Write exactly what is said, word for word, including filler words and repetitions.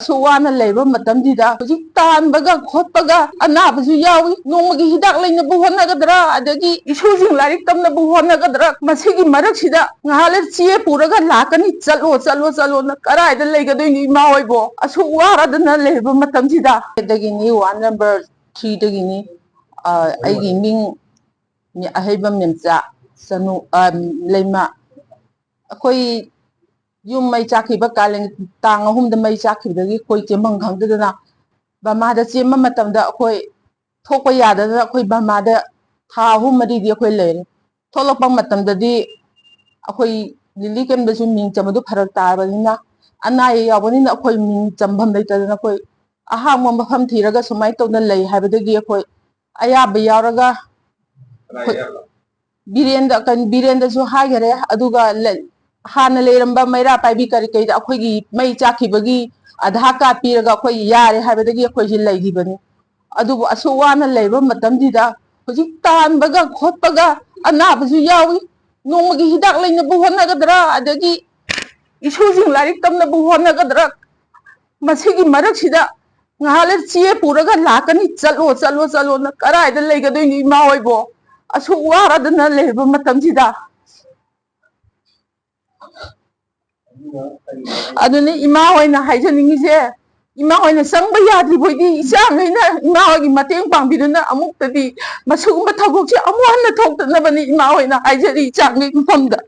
ꯑꯁꯨꯛ ꯋꯥꯅ ꯂꯩꯕ ꯃꯇꯝꯁꯤꯗ ꯍꯧꯖꯤꯛ ꯇꯥꯟꯕꯒ ꯈꯣꯠꯄꯒ ꯑꯅꯥꯕꯁꯨ ꯌꯥꯎꯏ, ꯅꯣꯡꯃꯒꯤ ꯍꯤꯗꯥꯛ ꯂꯩꯅꯕ ꯍꯣꯠꯅꯒꯗ꯭ꯔꯥ, ꯑꯗꯒꯤ ꯏꯁꯨꯁꯤꯡ ꯂꯥꯏꯔꯤꯛ ꯇꯝꯅꯕ ꯍꯣꯠꯅꯒꯗ꯭ꯔꯥ, ꯃꯁꯤꯒꯤ ꯃꯔꯛꯁꯤꯗ ꯉꯥꯏꯍꯥꯛ ꯂꯩꯔ ꯆꯦ ꯄꯨꯔꯒ ꯂꯥꯛꯀꯅꯤ, "ꯆꯠꯂꯣ, ꯆꯠꯂꯣ, ꯆꯠꯂꯣꯅ" ꯀꯗꯥꯏꯗ ꯂꯩꯒꯗꯣꯏꯅꯣ ꯏꯃꯥ ꯍꯣꯏꯕꯣ? ꯑꯁꯨꯛ ꯋꯥꯔꯗꯅ ꯂꯩꯕ ꯃꯇꯝꯁꯤꯗ꯫ ꯑꯗꯒꯤꯅꯤ, ꯋꯥꯔꯗ ꯅꯝꯕꯔ ꯊ꯭ꯔꯤꯗꯒꯤꯅꯤ, ꯑ, ꯑꯩꯒꯤ ꯃꯤꯡ ꯑꯍꯩꯕ ꯃꯦꯝꯆꯥ ꯆꯅꯨ, ꯑ, ꯂꯩꯃ꯫ ꯑꯩꯈꯣꯏ ꯌꯨꯝ ꯃꯩ ꯆꯥꯛꯈꯤꯕ, ꯀꯥꯂꯦꯟ ꯇꯥꯡ ꯑꯍꯨꯝꯗ ꯃꯩ ꯆꯥꯛꯈꯤꯕꯗꯒꯤ ꯑꯩꯈꯣꯏ ꯆꯦꯟꯐꯝ ꯈꯪꯗꯗꯅ ꯕꯔꯃꯥꯗ ꯆꯦꯟꯕ ꯃꯇꯝꯗ ꯑꯩꯈꯣꯏ ꯊꯣꯛꯄ ꯌꯥꯗꯗꯅ ꯑꯩꯈꯣꯏ ꯕꯔꯃꯥꯗ ꯊꯥ ꯑꯍꯨꯝ ꯃꯔꯤꯗꯤ ꯑꯩꯈꯣꯏ ꯂꯩꯔꯦ꯫ ꯊꯣꯛꯂꯛꯄ ꯃꯇꯝꯗꯗꯤ ꯑꯩꯈꯣꯏ ꯂꯤꯂꯤ ꯀꯦꯝꯗꯁꯨ ꯃꯤꯡ ꯆꯟꯕꯗꯨ ꯐꯔꯛ ꯇꯥꯔꯕꯅꯤꯅ, ꯑꯅꯥ ꯑꯌꯦꯛ ꯌꯥꯎꯕꯅꯤꯅ ꯑꯩꯈꯣꯏ ꯃꯤꯡ ꯆꯟꯐꯝ ꯂꯩꯇꯗꯅ ꯑꯩꯈꯣꯏ ꯑꯍꯥꯡꯕ ꯃꯐꯝ ꯊꯤꯔꯒ ꯁꯨꯃꯥꯏꯅ ꯇꯧꯅ ꯂꯩ ꯍꯥꯏꯕꯗꯒꯤ ꯑꯩꯈꯣꯏ ꯑꯌꯥꯕ ꯌꯥꯎꯔꯒ ꯀꯅꯥ ꯑꯩꯈꯣꯏ ꯑꯌꯥꯕ? ꯕꯤꯔꯦꯟꯗ, ꯀꯩꯅꯣ, ꯕꯤꯔꯦꯟꯗꯁꯨ ꯍꯥꯏꯈꯔꯦ, ꯑꯗꯨꯒ ꯂ-, ꯍꯥꯟꯅ ꯂꯩꯔꯝꯕ ꯃꯩꯔꯥ ꯄꯥꯏꯕꯤ ꯀꯔꯤ ꯀꯩꯗ ꯑꯩꯈꯣꯏꯒꯤ ꯃꯩ ꯆꯥꯛꯈꯤꯕꯒꯤ ꯑꯙꯥꯔ ꯀꯥꯔꯗ ꯄꯤꯔꯒ ꯑꯩꯈꯣꯏ ꯌꯥꯔꯦ ꯍꯥꯏꯕꯗꯒꯤ ꯑꯩꯈꯣꯏꯁꯦ ꯂꯩꯔꯤꯕꯅꯤ꯫ ꯑꯗꯨꯕꯨ ꯑꯁꯨꯛ ꯋꯥꯅ ꯂꯩꯕ ꯃꯇꯝꯁꯤꯗ ꯍꯧꯖꯤꯛ ꯇꯥꯟꯕꯒ ꯈꯣꯠꯄꯒ ꯑꯅꯥꯕꯁꯨ ꯌꯥꯎꯏ, ꯅꯣꯡꯃꯒꯤ ꯍꯤꯗꯥꯛ ꯂꯩꯅꯕ ꯍꯣꯠꯅꯒꯗ꯭ꯔꯥ, ꯑꯗꯒꯤ ꯏꯁꯨꯁꯤꯡ ꯂꯥꯏꯔꯤꯛ ꯇꯝꯅꯕ ꯍꯣꯠꯅꯒꯗ꯭ꯔꯥ, ꯃꯁꯤꯒꯤ ꯃꯔꯛꯁꯤꯗ ꯉꯥꯏꯍꯥꯛ ꯂꯩꯔ ꯆꯦ ꯄꯨꯔꯒ ꯂꯥꯛꯀꯅꯤ, "ꯆꯠꯂꯣ, ꯆꯠꯂꯣ, ꯆꯠꯂꯣꯅ" ꯀꯗꯥꯏꯗ ꯂꯩꯒꯗꯣꯏꯅꯣ ꯏꯃꯥ ꯍꯣꯏꯕꯣ? ꯑꯁꯨꯛ ꯋꯥꯔꯗꯅ ꯂꯩꯔꯕ ꯃꯇꯝꯁꯤꯗ꯫ ꯑꯗꯨꯅꯤ ꯏꯃꯥ ꯍꯣꯏꯅ ꯍꯥꯏꯖꯅꯤꯡꯉꯤꯁꯦ, ꯏꯃꯥ ꯍꯣꯏꯅ ꯆꯪꯕ ꯌꯥꯗ꯭ꯔꯤꯕꯣꯏꯗꯤ ꯏꯆꯥꯈꯩꯅ ꯏꯃꯥ ꯍꯣꯏꯒꯤ ꯃꯇꯦꯡ ꯄꯥꯡꯕꯤꯗꯨꯅ ꯑꯃꯨꯛꯇꯗꯤ ꯃꯁꯤꯒꯨꯝꯕ ꯊꯧꯗꯣꯛꯁꯦ ꯑꯃꯨꯛ ꯍꯟꯅ ꯊꯣꯛꯇꯅꯕꯅꯤ ꯏꯃꯥ ꯍꯣꯏꯅ ꯍꯥꯏꯖꯔꯤ ꯏꯆꯥꯈꯩ ꯃꯐꯝꯗ꯫